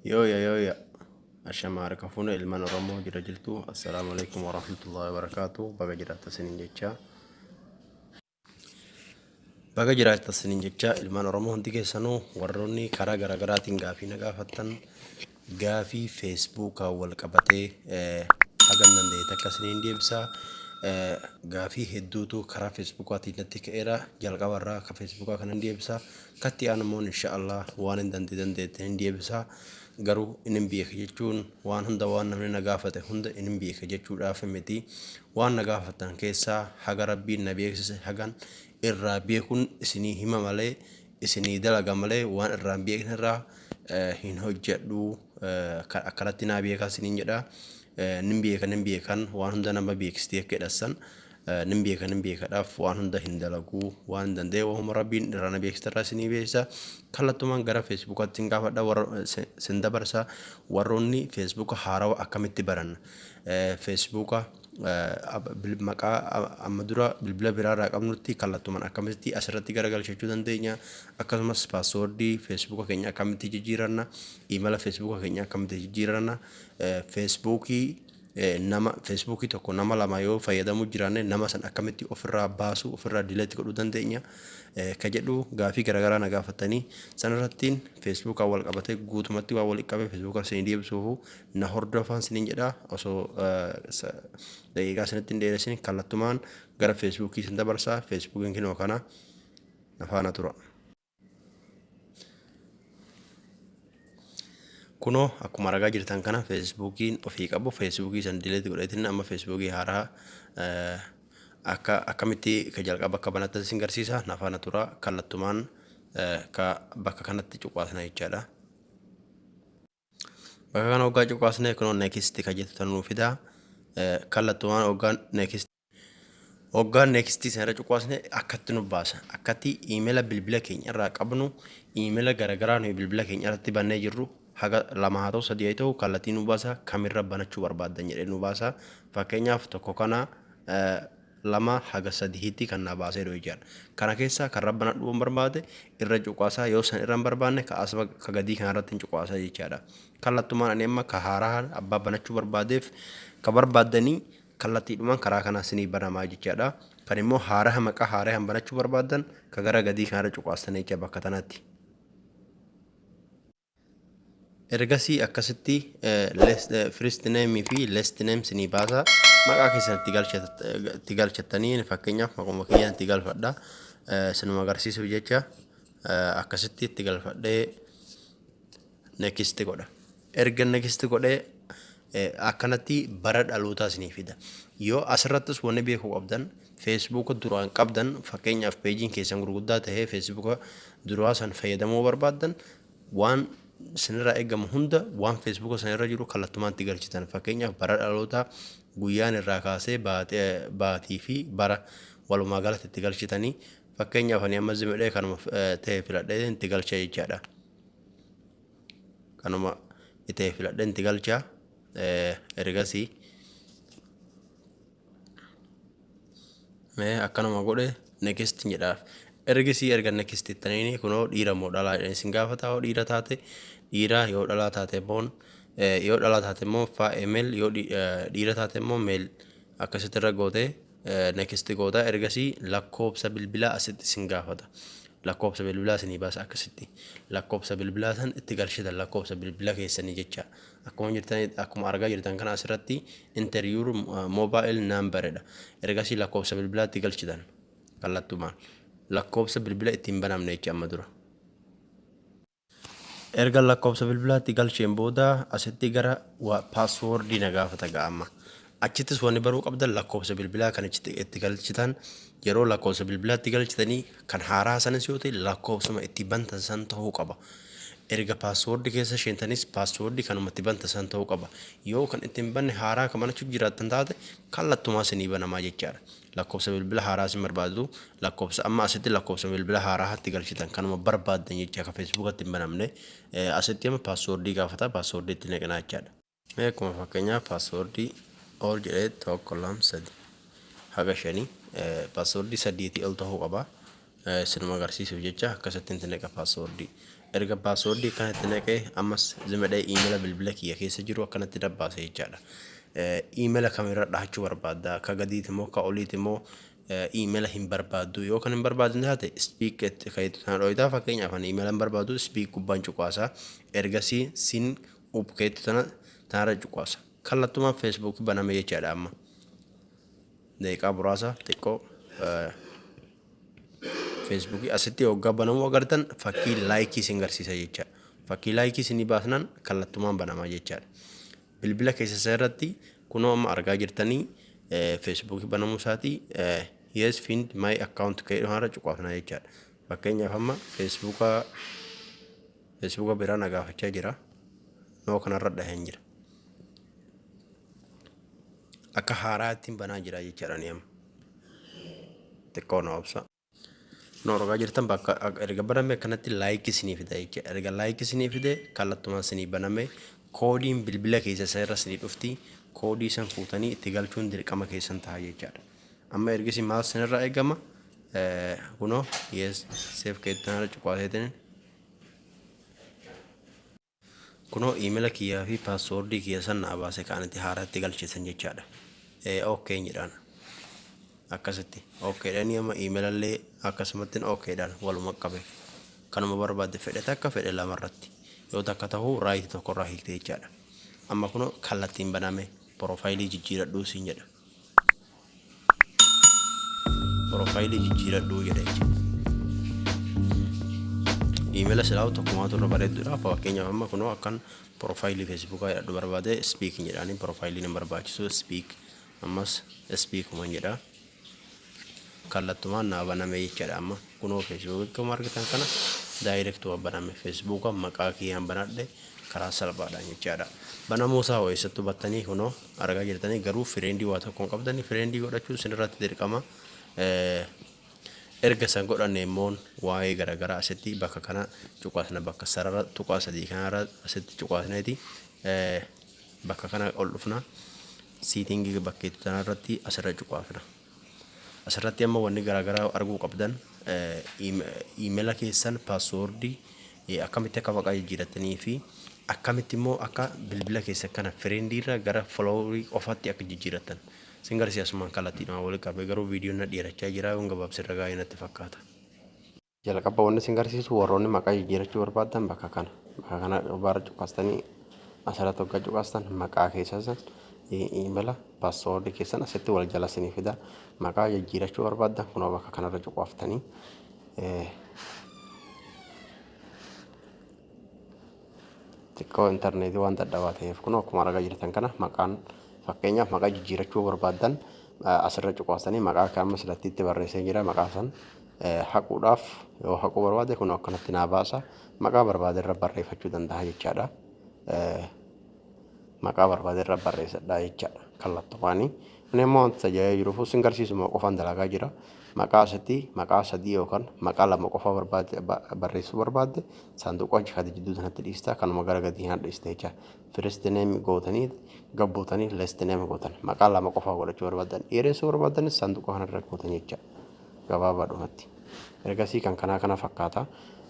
Yooya yooya, ashama harka fuune ilmaan Oromoo jira jirtu. Assalaamu alaikum warahmatullahi wabarakaatu. Baga jiraatta isiniin jecha. Baga jiraatta isiniin jecha ilmaan Oromoo hundi keessanuu, warroonni karaa garaagaraatiin gaafii na gaafattan, gaafii Feesbuukaan wal qabatee hagan danda'e takka isiniin deebisa. Gaafii hedduutu karaa Feesbuukaatiin natti ka'eera. Jalqaba irraa ka Feesbuukaa kanan deebisa. Katti aanu immoo insha Allah waan hin dandeette hin deebisa. Garuu inni beeka jechuun waan hunda, waan namni na gaafate hunda inni beeka jechuudhaaf miti. Waan na gaafattan keessaa haga Rabbiin na beeksise, hagan irraa beekuun isinii hima malee, isinii dalaga malee, waan irraa hin beekne irraa hin hojjedhu. Akkanatti naa beekaa isiniin jedha. Nin beeka, nin beekan waan hunda nama beeksistee akka jedhassan, nin beeka, nin beekadhaaf waan hunda hin dalaguu. Waan hin danda'e waanuma Rabbiin irraa na beeksisa irraa isinii beeksisa. Kallattumaan gara Feesbuukaatti sin gaafadha, warra sin dabarsa. Warroonni Feesbuuka haarawa akkamitti baranna, Feesbuuka maqaa amma dura bilbila biraarraa qabnutti kallattumaan akkamitti asirratti garagalchachuu dandeenya, akkasumas passwordii Feesbuuka keenya akkamitti jijjiiranna, iimala Feesbuuka keenya akkamitti jijjiiranna, Feesbuukii nama Feesbuukii tokko nama lama yoo fayyadamuu jiraanne nama san akkamitti ofirraa baasuu, ofirraa delete godhuu dandeenya ka jedhu gaafii garaagaraa na gaafatanii, sanarrattiin Feesbuukaan wal qabatee guutumatti waan walitti qabee Feesbuukaan isinii deebisuufu na hordofaan isiniin jedha. Osoo daqiiqaa isinitti hin dheeressin kallattumaan gara Feesbuukii isin dabarsa. Feesbuukiin kinoo kana, na faana tura. Kunoo akkuma argaa jirtan kana Feesbuukiin ofii qabu, Feesbuukii san delete godheetiin amma Feesbuukii haaraa akka akkamitti ka jalqaba akka banattan isin garsiisa. Na faana tura. Kallattumaan ka bakka kanatti cuqaasna jechaadha. Bakka kana hoggaa cuqaasne kunoo next ka jettu tan nuu fida. Kallattumaan hoggaa next, hoggaa next sana irra cuqaasne akkatti nu baasa. Akkatti iimeela bilbila keenya irraa qabnu, iimeela garaagaraa nuyi bilbila keenya irratti bannee jirru haga lama haa ta'u, sadii haa ta'u, kallattii nu baasa. Kamirra banachuu barbaaddan jedhee nu baasa. Fakkeenyaaf tokko kana, lama haga sadiitti kan na baasee jiru jechaadha. Kana keessaa kan banadhuu hin barbaade irra cuqaasaa, yoo san irra hin barbaanne ka asuma ka gadii kanarratti hin cuqaasaa jechaadha. Kallattumaan ani amma ka haaraa abbaa banachuu barbaadeef, ka barbaaddanii kallattiidhumaan karaa kanaa isinii banamaa jechaadha. Kan immoo haaraa maqaa haaraa hin banachuu barbaaddan ka gara gadii kanarra cuqaastanii jecha bakka tanatti. Ergasii akkasitti first name fi last name sinii baasa. Maqaa keessan itti galchattanii, fakkeenyaaf maquma kiyyaan itti galfadha. Sinuma agarsiisuuf jecha akkasitti itti galfadhee next godha. Erga next godhee akkanatti bara dhalootaa isinii fida. Yoo asirrattis wanni beekuu qabdan, Feesbuuka duraan qabdan, fakkeenyaaf peejiin keessan gurguddaa tahee Feesbuuka duraa san fayyadamuu barbaaddan, waan isinirraa eegamu hunda waan Feesbuuka sana irra jiru kallattumaan itti galchitan. Fakkeenyaaf bara dhalootaa, guyyaan irraa kaasee baatii fi bara walumaa galatti itti galchitanii, fakkeenyaaf ani amma zimidhee kanuma ta'e filadhee itti galcha jechaadha. Kanuma ta'e filadhee itti galcha. Ergasii mee akkanuma godhe next jedhaaf. Ergasii erga next ittaniini kunoo dhiira moo dhalaa jedhanii isin gaafata. Yoo dhiira taate dhiira, yoo dhalaa taate immoo, yoo dhalaa taate immoo female, yoo dhiira taate immoo male akkasitti irra gootee next goota. Ergasii lakkoofsa bilbilaa asitti isin gaafata. Lakkoofsa bilbilaa isinii baasa. Akkasitti lakkoofsa bilbilaa san itti galchitan, lakkoofsa bilbila keessanii jecha. Akkuma jirtan, akkuma argaa jirtan kana asirratti "Enter your mobile number" dha. Ergasii lakkoofsa bilbilaa itti galchitan, kallattumaan lakkoofsa bilbila ittiin banamne jecha amma dura. Erga lakkoofsa bilbilaatti galcheen booda asitti gara passwordii na gaafata ga'a amma. Achittis wanni baruu qabdan, lakkoofsa bilbilaa kan itti galchitan, yeroo lakkoofsa bilbilaatti galchitanii kan haaraa sanis yoo ta'e lakkoofsuma itti bantan san ta'uu qaba. Erga passwordii keessa seentanis passwordii kanuma itti bantan san ta'uu qaba. Yoo kan ittiin banne haaraa kan banachuuf jiraattan taate kallattumaa isinii banamaa jechaadha. Lakkoofsa bilbila haaraa isin barbaadu, lakkoofsa amma asitti lakkoofsa bilbila haaraatti galchitan kanuma barbaaddan jecha, ka Feesbuukatti hin banamne. Asitti amma passwordii gaafata, passwordii itti naqinaa jechaadha. Mee akkuma fakkeenyaaf passwordii All jedhee 1, 2, 3 haga 5 passwordii 8 ol ta'uu qaba. Sinuma agarsiisuuf jecha akkasitti itti naqa passwordii. Erga passwordii kana itti naqee ammas zimadhee iimeela bilbila kiyya keessa jiru akkanatti dabbaase jechaadha. Iimeela kamirra dhahachuu barbaadda? Ka gadiiti moo ka oliiti moo iimeela hin barbaaddu? Yoo kan hin barbaadne taate skip kan itti sana dho'itaa. Fakkeenyaaf ani iimeela hin barbaadu, skip gubbaan cuqaasa. Ergasii sign up keetti tana tanarra cuqaasa. Kallattumaan Feesbuukii baname jechaadha amma. Daqiiqaa muraasa xiqqoo Feesbuukii asitti hoggaa banamuu agartan fakkii likeii isin garsiisa jecha. Fakkii likeii isinii baasnaan kallattumaan banamaa jechaadha. Bilbila keessa isaa irratti kunoo amma argaa jirtanii Feesbuukii banamuu isaatii. Yes, find my account ka'ee kanarra cuqaasna jechaadha. Fakkeenyaaf amma Feesbuuka biraa na gaafachaa jira. No kanarra dhaheen jira. Akka haaraatti banaa jira jechaadha ni amma. Xiqqoo na obsa. No, argaa jirtan bakka erga baname akkanatti likeii isinii fida jechuudha. Erga likeii isinii fide kallattumaan isinii baname, koodiin bilbila keessa isa irra isinii dhufti. Koodii san fuutanii itti galchuun dirqama keessan ta'a jechaadha. Amma ergasii maal isinirraa eegama? Kunoo yes, save keettan irra cuqaaseetiin kunoo iimeela kiyyaa fi passwordii kiyya san naa baase kan itti haaraatti galchisan jechaadha. Okay jedhaan. Akkasitti okay dhanii amma iimeelallee akkasumatti okay dhaan waluma qabe. Kanuma barbaadde, fedhe takka, fedhe lamarratti yoo takka ta'uu rightii tokkorraa hiikte jechaadha. Amma kunoo kallattiin baname, profileii jijjiiradhuu siin jedha. Profileii jijjiiradhuu jedha jechuudha. Iimeela silaa tokkumaatu irra bareedduudha. Fakkeenyaaf amma kunoo akkan profileii Feesbuukaa jedhadhu barbaade, skip jedhaanii profileii nan barbaachisu, skip, ammas skipuman jedha. Kallattumaan naa baname jechaadha. Amma kunoo Feesbuukii akkuma argitan kana directuma baname. Feesbuuka maqaa kiyyaan banadhe karaa salphaadhaan jechaadha. Banamuu isaa hoo eessattuu battanii? Kunoo argaa jirtanii, garuu friendii waa tokko hin qabdanii. Friendii godhachuun isinirratti dirqama. Erga san godhanne immoo waa'ee garaagaraa asitti bakka kana cuqaasna, bakka sarara tuqaa sadii kanarra asitti cuqaasneeti bakka kana ol dhufna, settingii bakkeetti tanarratti asirra cuqaasna. Asirratti amma wanni garaagaraa arguu qabdan iimeela keessan, passwordii akkamitti akka maqaa jijjiiratanii fi akkamitti immoo akka bilbila keessan kana friendiirra gara followerii qofaatti akka jijjiiratan sin garsiisa asumaan kallattiidhaan walitti qabee, garuu viidiyoon na dheerachaa jira, yoon gabaabsirra gaa'ee natti fakkaata. Jalqaba wanni sin garsiisu, warroonni maqaa jijjiirachuu barbaadan bakka kana gubbaarra cuqaastanii, asirratti hoggaa cuqaastan maqaa keessan san, iimeela, passwordii keessan asitti wal jala isinii fida. Maqaa jijjiirachuu barbaadan kunoo bakka kanarra cuqaaftanii xiqqoo intarneetii waan dadhabaa ta'eef kunoo akkuma argaa jirtan kana maqaan, fakkeenyaaf maqaa jijjiirachuu barbaadan asirra cuqaastanii maqaa akka amma silatti itti barreessee jira, maqaa san haquudhaaf yoo haquu barbaade kun akkanatti naa baasa, maqaa barbaade irra barreeffachuu danda'a jechaadha. Maqaa barbaade irra barreessadha jechaadha kallattumaanii. Inni immoo wanta tajaajila jiruuf sin garsiisuma qofaan dalagaa jira. Maqaa asitti maqaa sadii yookaan maqaa lama qofa barbaadde barreessuu barbaadde saanduqa kadi jidduu sanatti dhiista, kanuma gara gadii kana dhiista jecha. First name gootanii gabbootanii last name gootan, maqaa lama qofa godhachuu barbaadan, dheeressuu barbaadanis saanduqa kanarra gootan jecha gabaabaadhumatti. Ergasii kan kanaa kana fakkaata.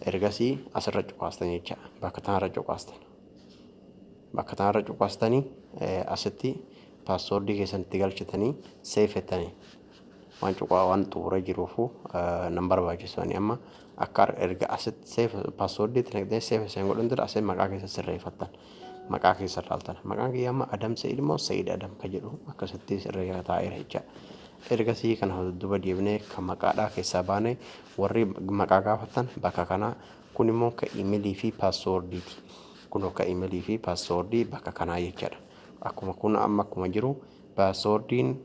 Ergasii asirra cuqaastan jecha, bakka tanarra cuqaastan. Bakka tanarra cuqaastanii asitti passwordii keessan itti galchitanii save jettanii waan cuqaa waan xumuree jiruufu nan barbaachisu. Ani amma akka erga asitti save passwordii itti naqxanii save isin godhan dura asii maqaa keessa sirreeffattan, maqaa keessa ilaaltan. Maqaan kiyya amma Adam Sa'id moo Sa'id Adam ka jedhu akkasitti sirreeffata taa'eera jecha. Ergasii kana dudduuba deebinee kan maqaadhaa keessaa baane, warri maqaa gaafattan bakka kana. Kun immoo ka imeelii fi passwordiiti. Kun ka imeelii fi passwordii bakka kanaa jechaadha. Akkuma kun amma akkuma jiru passwordiin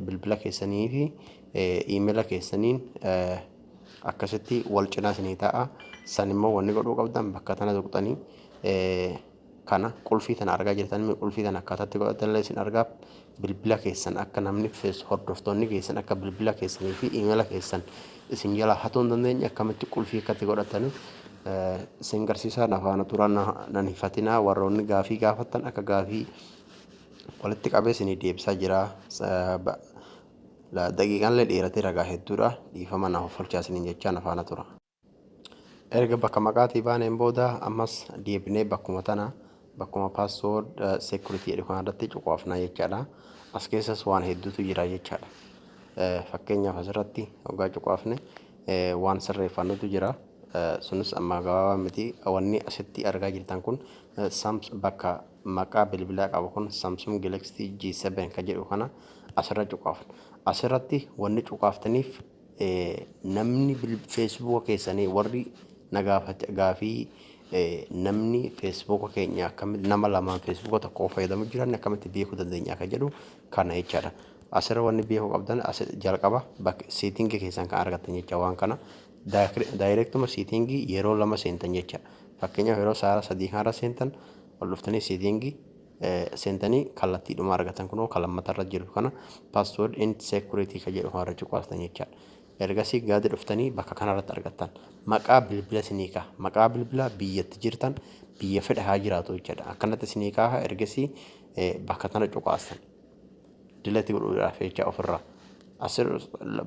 bilbila keessanii fi imeela keessaniin akkasitti wal cinaa isinii ta'a. San immoo wanni godhuu qabdan bakka tana tuqxanii kana qulfii tana argaa jirtan, qulfii tana akkaataatti godhatanillee isin argaa, bilbila keessan akka namni hordoftoonni keessan akka bilbila keessanii fi imeela keessan isin jalaa hatuu hin dandeenye akkamitti qulfii akkatti godhatanii isin garsiisaa. Nafaana turan, nan hifatinaa. Warroonni gaafii gaafattan akka gaafii Walitti qabee isinii deebisaa jira. Daqiiqaan illee dheeratee ragaa hedduudha. Dhiifama naaf offolchaa isiniin jechaa na faana tura. Erga bakka maqaatii baaneen booda ammas deebinee bakkuma tana, bakkuma password security jedhu kanarratti cuqaafnaa jechaadha. As keessas waan hedduutu jira jechaadha. Fakkeenyaaf, asirratti hoggaa cuqaafne waan sirreeffannutu jira. Sunis amma gabaabaa miti. Wanni asitti argaa jirtan kun bakka maqaa bilbilaa qabu kun Samsung Galaxy G7 kan jedhu kana asirra cuqaafna. Asirratti wanni cuqaaftaniif namni Feesbuuka keessanii warri na gaafate gaafii, namni Feesbuuka keenya akkamitti nama lamaan Feesbuuka tokko fayyadamu jiran akkamitti beekuu dandeenya akka jedhu kana jechaadha. Asirra wanni beekuu qabdan, as jalqaba bakka setting keessan kan argattan jecha. Waan kana directuma setting yeroo lama seentan jecha. Fakkeenyaaf, yeroo saara sadii kanarra seentan, ol dhuftanii setting seentanii kallattiidhuma argatan. Kunoo kan lammatarra jiru kana, password and security kan jedhu kanarra cuqaastan jechaadha. Ergasii gadi dhuftanii bakka kanarratti argattan. Maqaa bilbila isinii ka'a. Maqaa bilbilaa biyyatti jirtan, biyya fedha haa jiraatu jechaadha. Akkanatti isinii ka'a. Ergasii bakka tana cuqaastan. Delete godhuudhaaf jecha ofirraa. Asir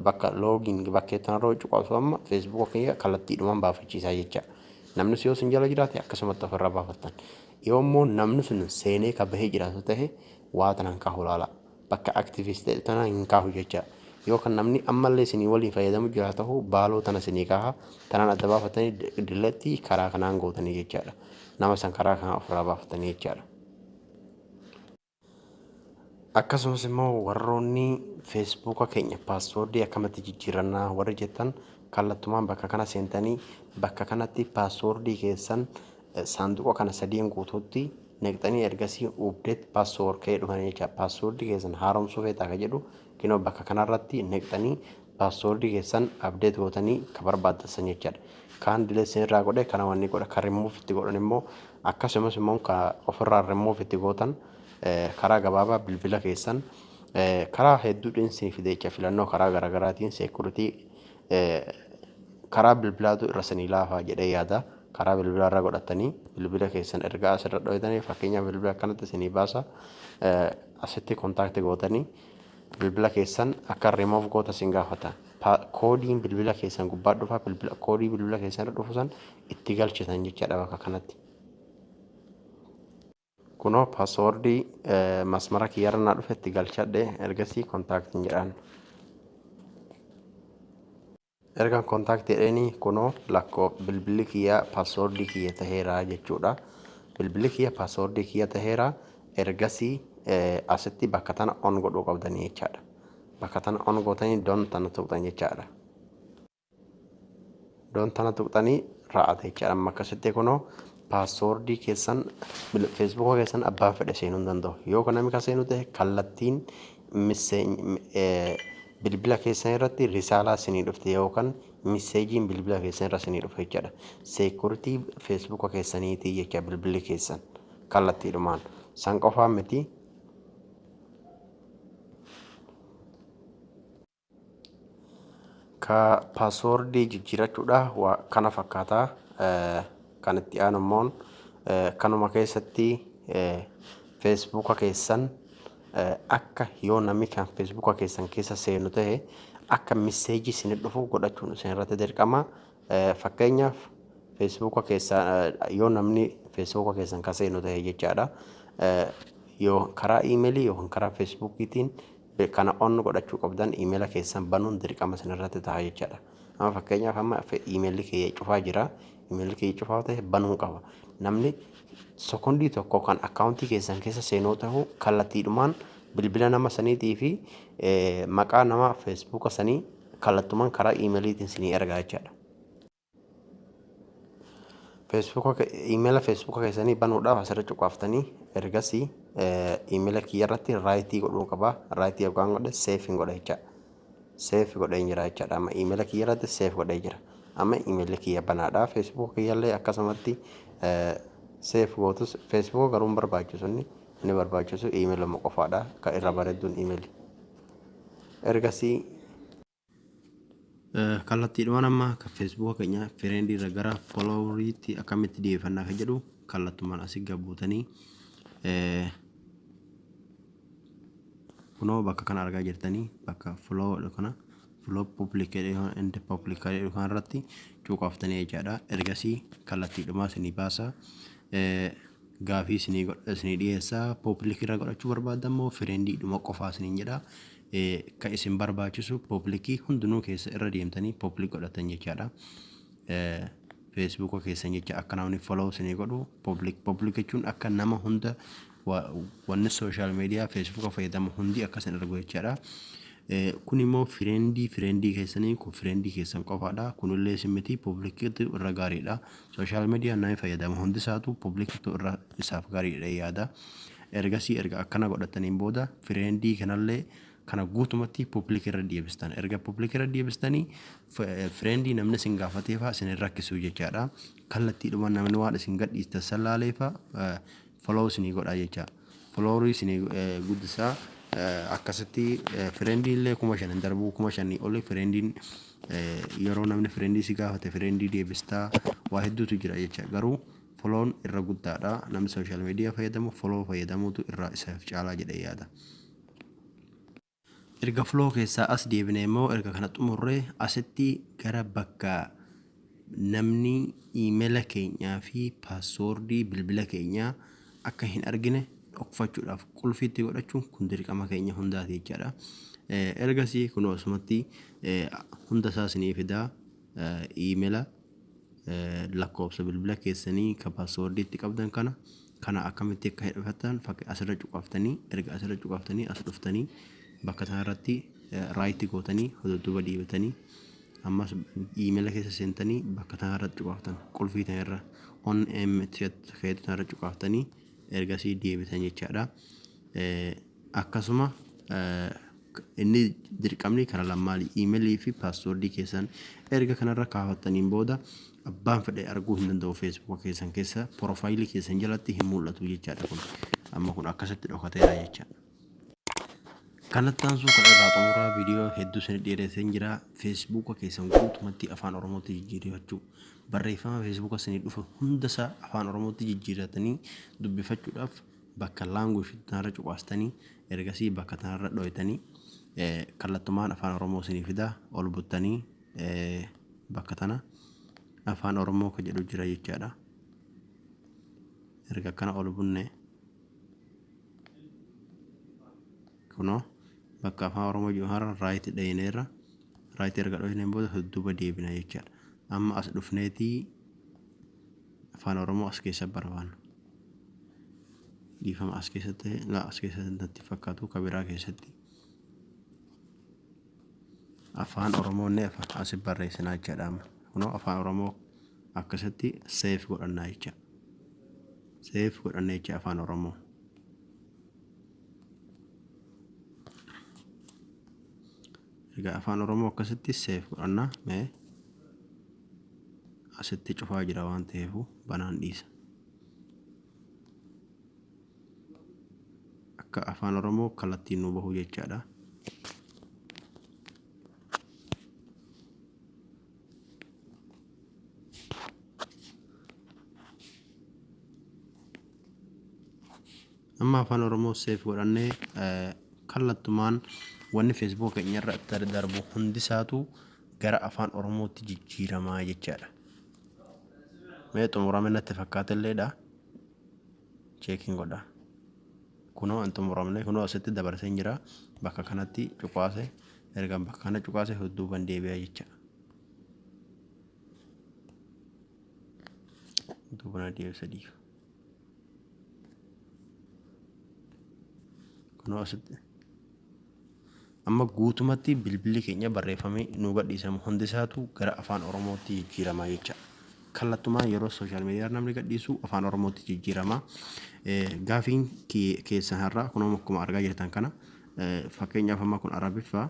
bakka login bakkee tanarra cuqaasu, amma Feesbuuka kiyya kallattiidhumaan baafachiisaa jecha. Namni yoo sin jala jiraate akkasumatti ofirraa baafattan. Yoo immoo namni sun seenee ka bahee jiraatu ta'e, waa tanaan kaahu laala. Bakka active ta'e tana hin kaahu jecha. Yoo kan namni ammallee isinii waliin fayyadamu jiraatu ta'u, baaloo tana isinii kaaha. Tanaan adda baafatanii delete karaa kanaan gootanii jechaadha. Nama san karaa kanaan ofirraa baafatanii jechaadha. Akkasumas immoo warroonni Feesbuuka keenya password akkamitti jijjiirannaa warri jettan, kallattumaan bakka kana seentanii bakka kanatti password keessan saanduqa kana sadiin guutuutti neqxanii, ergasii update password ka'ee dhufanii jecha. Password keessan haaromsuu feetaa ka jedhu kinoo bakka kanarratti neqxanii password keessan update gootanii ka barbaaddan jechaadha. Kaan delete isinirraa godhe kana wanni godha kan rimuuf itti godhan immoo, akkasumas immoo ka ofirraa rimuuf itti gootan karaa gabaabaa bilbila keessan karaa hedduudhaan isin fide jecha. Filannoo karaa garaagaraatiin security karaa bilbilaatu irra isinii laafaa jedhee yaada. Karaa bilbilaa irra godhatanii bilbila keessan ergaa asirra dhoytanii, fakkeenyaaf bilbila akkanatti isinii baasa, asitti contact gootanii bilbila keessan akka remove goota isin gaafata. Koodiin bilbila keessan gubbaa dhufa, bilbila koodii bilbila keessan irra dhufu san itti galchitan jechaadha bakka kanatti. Kunoo password masmara kiyyarra naa dhufe itti galchadhe, ergasii contactiin jedhaan. Erga contact jedheeni, kunoo lakkoo bilbilli kiyya password kiyya taheera jechuudha. Bilbilli kiyya password kiyya taheera. Ergasii asitti bakka tana on godhuu qabdanii jechaadha. Bakka tana on gootanii done tana tuqxan jechaadha. Done tana tuqxanii ra'ate jechaadha. Amma akkasitti kunoo password keessan Feesbuuka keessan abbaan fedhe seenuu hin danda'u. Yoo kan namni kan seenu ta'e, kallattiin bilbila keessan irratti risaalaa isinii dhufte yookaan messageiin bilbila keessan irra isinii dhufe jechaadha. Security Feesbuuka keessaniitii jecha bilbilli keessan kallattiidhumaan. San qofaa miti. Ka password jijjiirachuudha kana fakkaataa. Kan itti aanu immoo kanuma keessatti Feesbuuka keessan akka yoo namni kan Feesbuuka keessan keessa seenu ta'e akka message isin dhufu godhachuun isin irratti dirqama. Fakkeenyaaf, Feesbuuka keessa yoo namni Feesbuuka keessan ka seenu ta'e jechaadha. Yoo karaa iimeelii yookaan karaa Feesbuukiitiin kana on godhachuu qabdan, iimeela keessan banuun dirqama isin irratti ta'a jechaadha. Amma fakkeenyaaf, amma iimeelli kiyya cufaa jira. Iimeelli kiyya cufaa ta'e banuu qaba. Namni sekondii tokko kan akkaawuntii keessan keessa seenuu ta'u, kallattiidhumaan bilbila nama saniitii fi maqaa nama Feesbuuka sanii kallattumaan karaa iimeeliitiin isinii ergaa jechaadha. Feesbuuka, iimeela Feesbuuka keessanii banuudhaaf asirra cuqaaftanii, ergasii iimeela kiyya irratti right godhuu qaba. Right yookaan godhe save hin godha jechaadha. Save godhee jira jechaadha. Amma iimeela kiyya irratti save godhee jira. Amma iimeelli kiyya banaadha. Feesbuuka kiyyallee akkasumatti save gootus, Feesbuuka garuu hin barbaachisu, inni barbaachisu iimeeluma qofaadha. Kan irra bareedduun iimeeli. Ergasii kallattiidhumaan amma kan Feesbuuka keenya friend irra gara followeriitti akkamitti dhiyeeffannaa kan jedhu kallattumaan asii gabbuutanii Kunoo bakka kana argaa jirtanii, bakka follow jedhu kana, follow public jedhee and public jedhu kana irratti cuqaaftanii jechaadha. Ergasii kallattiidhumaa isinii baasa. Gaafii isinii dhiyeessa. Public irra godhachuu barbaaddan immoo friendiidhuma qofaa isiniin jedha. Kan isin barbaachisu publicii hundinuu keessa irra deemtanii public godhatan jechaadha. Feesbuuka keessan jecha akka namni follow isinii godhu public. Public jechuun akka nama hunda, wanni social media feesbuuka fayyadamu hundi akka isin argu jechaadha. Kun immoo friendii keessanii, kun friendii keessan qofaadha. Kunillee isin miti, publiciitu irra gaariidha. Social media namni fayyadamu hundi isaatu publiciitu irra isaaf gaariidha yaada. Ergasii erga akkana godhataniin booda friendii kanallee kana guutumatti public irra deebistan. Erga public irra deebistanii friendii namni isin gaafateefaa isin hin rakkisu jechaadha. Kallattiidhuma namni waan isin gadhiistan sallaaleefaa follow isinii godha jecha. Followerii isinii guddisaa. Akkasitti friendii illee 5,000 hin darbuu, 5,000 oli friendiin, yeroo namni friendii si gaafate friendii deebistaa, waa hedduutu jira jecha. Garuu follown irra guddaadha. Namni social media fayyadamu follow fayyadamuutu irra isaaf caalaa jedhee yaada. Erga follow keessaa as deebine immoo, erga kana xumurree, asitti gara bakka namni iimeela keenyaa fi passwordii bilbila keenyaa akka hin argine dhokfachuudhaaf qulfiitti godhachuun kun dirqama keenya hundaati jechaadha. Ergasii kun asumatti hunda isaa isinii fidaa, iimeela, lakkoofsa bilbila keessanii ka passwordii itti qabdan kana kana akkamitti akka hidhatan asirra cuqaaftanii, erga asirra cuqaaftanii as dhuftanii bakka kanarratti right gootanii dudduuba deebitanii ammas iimeela keessa seentanii bakka kanarratti cuqaaftan, qulfii tanarra on m tanarra cuqaaftanii ergasii deebitan jechaadha. Akkasuma inni dirqamni kana lammaali, iimeelii fi passwordii keessan erga kanarra kaafattaniin booda abbaan fedhe arguu hin danda'u. Feesbuuka keessan keessa profileii keessan jalatti hin mul'atu jechaadha. Kun amma kun akkasitti dhokateera jechaadha. Kanatti aansuu kan irraa xumuraa, viidiyoo hedduu isin dheeresseen jira. Feesbuuka keessan guutumatti afaan Oromootti jijjiirrachuu, barreeffama feesbuuka isinii dhufe hundasaa afaan Oromootti jijjiirratanii dubbifachuudhaaf bakka language tanarra cuqaastanii, ergasii bakka tanarra dhoytanii kallattumaan afaan Oromoo isinii fida. Ol buttanii bakka tana afaan Oromoo ka jedhu jira jechaadha. Erga akkana ol bunne kunoo bakka afaan Oromoo jiru har'a right dhayineerra. Right erga dhoyneen booda dudduuba deebina jechaadha. Amma as dhufneetii afaan Oromoo as keessa barbaanna. Dhiifama, as keessatti laa, as keessatti natti fakkaatu, kabiraa keessatti afaan Oromoo inni asi barreessinaa jechaadha. Amma kunoo afaan Oromoo akkasitti save godhannaa jecha, save godhannee jecha afaan Oromoo. Egaa afaan Oromoo akkasitti save godhannaa. Mee asitti cufaa jira waan ta'eefu banaan dhiisa. Akka afaan Oromoo kallattiin nu bahu jechaadha. Amma afaan Oromoo save godhannee kallattumaan wanni feesbuuk keenya irra darbu hundisaatu gara afaan Oromootti jijjiiramaa jechaadha. Mee xumurame natti fakkaatelleedha. Checkiin godha. Kunoo hin xumuramne, kunoo asitti dabarsee jira. Bakka kanatti cuqaase, erga bakka kana cuqaase dudduuban deebi'a jecha. Duubana deebisa dhiifa. Kunoo asitti amma guutumatti bilbilli keenya barreeffamee nu gadhiisamu hundisaatu gara afaan Oromootti jijjiirama jecha. Kallattumaan yeroo social media namni gadhiisu afaan Oromootti jijjiirama. Gaafiin keessan har'a kunoo akkuma argaa jirtan kana, fakkeenyaaf amma kun Arabiffaa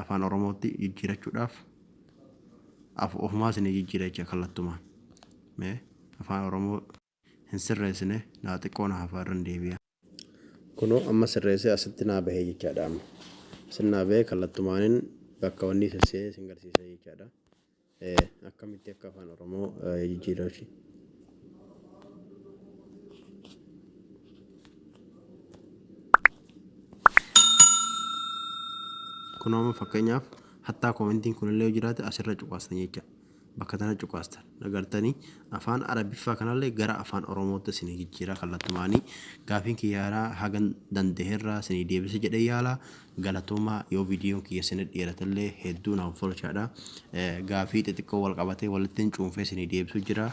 afaan Oromootti jijjiirachuudhaaf ofumaa isinii jijjiira jecha kallattumaan. Mee afaan Oromoo hin sirreessine, naa xiqqoo na hafaa, irra deebi'a. Kunoo amma sirreessee asitti naa bahee jechaadha amma. Asin naa bahee kallattumaanin bakka wanni sessee isin garsiisa jechaadha. Akkamitti akka afaan Oromoo jijjiirachi. Kunoo amma fakkeenyaaf hattaa commentiin kunillee yoo jiraate asirra cuqaastan jecha. Bakka tana cuqaastan agartanii afaan Arabiffaa kanallee gara afaan Oromootti isinii jijjiira kallattumaanii. Gaafiin kiyyaaraa hagan danda'eerraa isinii deebise jedhee yaala. Galatoomaa. Yoo viidiyoon kiyya isinii dheeratellee hedduu naaf tolchaadha. Gaafii xixiqqoo wal qabatee walitti cuunfee isinii deebisu jira.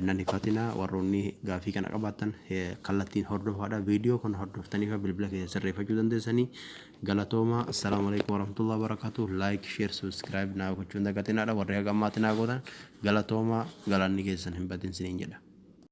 Nan hifatina, warroonni gaafii kana qabaattan kallattiin hordofaadha. Viidiyoo kana hordoftanii fi bilbila keessa sirreeffachuu dandeessanii. Galatooma. Assalaamu alaikum warahmatullahi wabarakatuh. Like, share, subscribe naa gochuun dagatinaadha. Warri haga ammaatti naa gootan galatooma, galanni keessan hin badin siniin jedha.